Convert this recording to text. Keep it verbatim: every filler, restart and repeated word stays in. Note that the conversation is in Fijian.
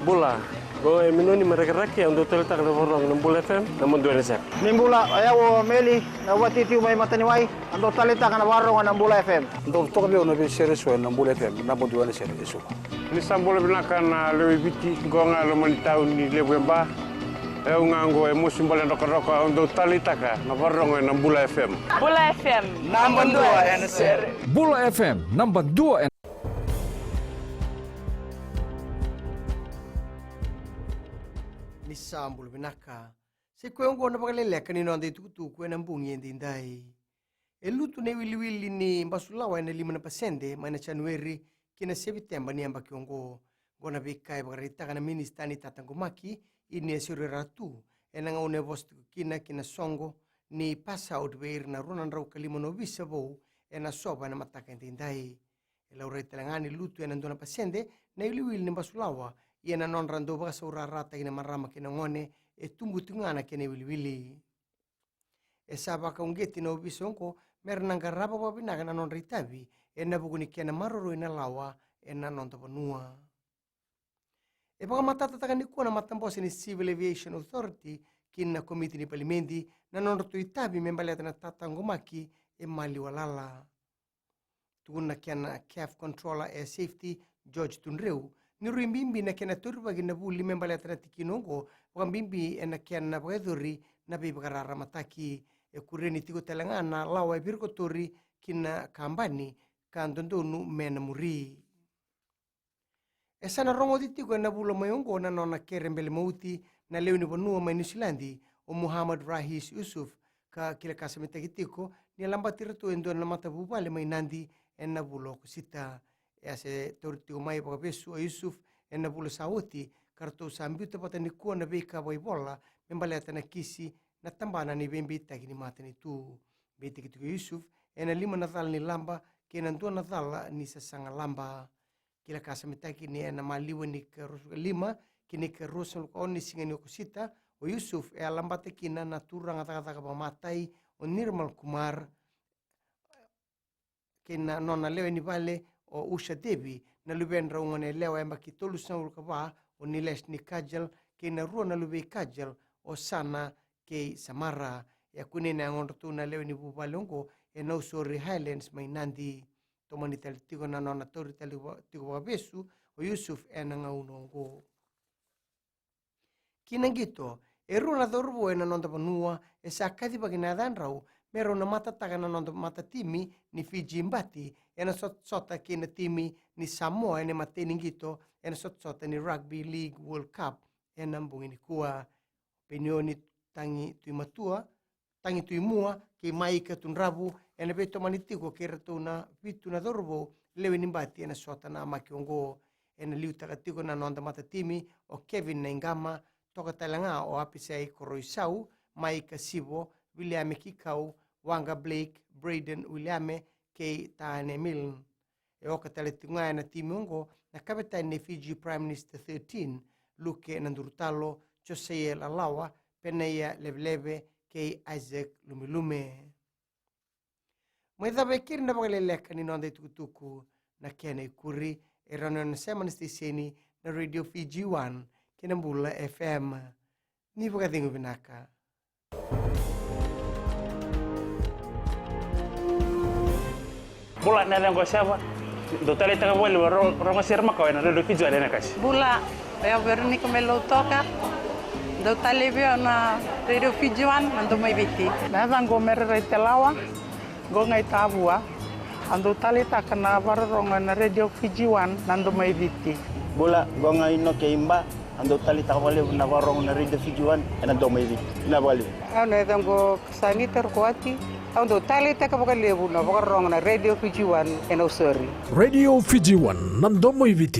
Bula, qo e Minoni mai Rakiraki, au dau taleitaka na vakarorogo na Bula F M, naba dua ena sere. Ni bula, o yau o Meli, na vatitivu mai Mataniwai, au dau taleitaka na vakarorogo na Bula F M. Dau toka vei au na veisere eso ena Bula F M, naba dua ena sere eso. Ni sa bula vinaka na lewe i Viti, qo ga e loma ni tauni levu e Ba. E au ga qo e Mosi Bale Drokadroka, au dau taleitaka na vakarorogo ena Bula F M. Bula F M, naba dua ena sere. Bula F M, naba dua ena Ni sa bula vinaka. Sa i koya oqo na vakaleleka ni noda itukutuku ena bogi edaidai. E lutu na iwiliwili ni basulawa ena lima na pasede mai na Janueri ki na Seviteba ni yabaki oqo. Oqo na veika e vakaraitaka na minisita ni tataqomaki, Inia Siroe Ratu, ena gauna e vosa tiko kina ki na soqo ni pass out vei ira na rua na drau ka lima na ovisa vou ena sova ena mataka edaidai. E laurai tale ga ni lutu ena dua na pasede na iwiliwili ni basulawa, ia na nodra dau vakasaurarataki na marama kei na gone e tubu tiko ga na kena iwiliwili. E sa vakauqeti na ovisa oqo me ra na qarava vakavinaka na nodra itavi ena vuku ni kena maroroi na lawa ena noda vanua. E vakamatatataka nikua na matabose ni Civil Aviation Authority kina komiti ni palimedi na nodratou itavi me baleta na tataqomaki e maliwa lala. Tukuna na kena CAF Controller Air Safety, George Tudreu, ni rui bibi na kena taurivaki na vuli me baleta na tikina oqo, vakabibi ena kena vakayacori na veivakararamataki. E kuria ni tiko tale ga na lawa e virikotori ki na kabani ka dodonu me na muri. E sa na rogoci tiko ena vula mai oqo na nona kere bele mauti na lewe ni vanua mai Niusiladi, o Muhammad Rahis Yusuf, ka kilakasamitaki tiko ni a labati iratou e dua na matavuvale mai Nadi ena vula o Okosita. E a se tauri tiko mai vakavesu o Yusuf ena vula sa oti, ka ratou sa biuta vata nikua na veika vakaivola me baleta na kisi na tabana ni veibeitaki ni matanitu. Beitaki tiko o Yusuf ena lima na cala ni laba kei na dua na cala ni sasaga laba. Kilakasamitaki ni ena maliwa ni ka ruasagavulu ka lima ki na ka ruasagavulu ka ono ni siga ni Okosita, o Yusuf e a labata kina na turaga cakacaka vakamatai o Nirmal Kumar kei na nona lewe ni vale o Usha Devi, na luvedrau gone yalewa yabaki tolusagavulu ka va o Nileshni Kajal kei na rua na luvei Kajal o Sana kei Samara. E a kunei na yagodratou na lewe ni vuvale oqo ena Nausori Highlands mai Nadi. Tomani tale tiko na nona tauri tale va-, tiko vakavesu o Yusuf ena gauna oqo. Ki na qito, e rua na cauravou ena noda vanua e sa kacivaki na yacadrau me rau na matataka na noda matatimi ni Fiji Bati ena sotasota kei na timi ni Samoa ena imatai ni qito ena sotasota ni Rugby League World Cup ena bogi nikua. Penioni Tagi Tuimatua, Tagi Tuimua kei Maika Tudravu ena veitomani tiko kei ratou na vitu na cauravou lewe ni bati ena sota namaki oqo. Ena liutaka tiko na noda matatimi o Kevin Naigama, toka tale ga o Apisai Koroisau, Maika Sivo, Viliame Kikau, Waqa Blake, Braden Wiliame kei Tane Milne. E oka tale tiko ga ena timi oqo na kavetani ni Fiji Prime Minister thirteen, Luke Nadurutalo, Josaia Lalawa, Penaia Leveleve kei Isaac Lumelume. Mai cava e keri na vakaleleka ni noda itukutuku, na kena ikuri e rawa ni o na sema na siteseni na Radio Fiji One kei na Bula F M. Ni vakacegu vinaka. Bula, na yacaqu o Seva. Dou taleitaka vakalevu na ro-, rogo sere makawa ena Radio Fiji One ena kasi. Bula, o yau Veronica mai Lautoka. Dou talei vei au na Radio Fiji One, na Domo i Viti. Na yacaqu o Mere Raitelawa. Qo ga i Tavua. A dou taleitaka na vakarorogo ena Radio Fiji One, na Domo i Viti. Bula, qo ga i Noke i Ba. A dou taleitaka vakalevu na vakarorogo na Radio Fiji One ena Domo i Viti. Na vakalevu. Au na yacaqu o Sanita Rukuwati. Au dau taleitaka vakalevu na vakarorogo na Radio Fiji One ena Nausori. Radio Fiji One, na Domo i Viti.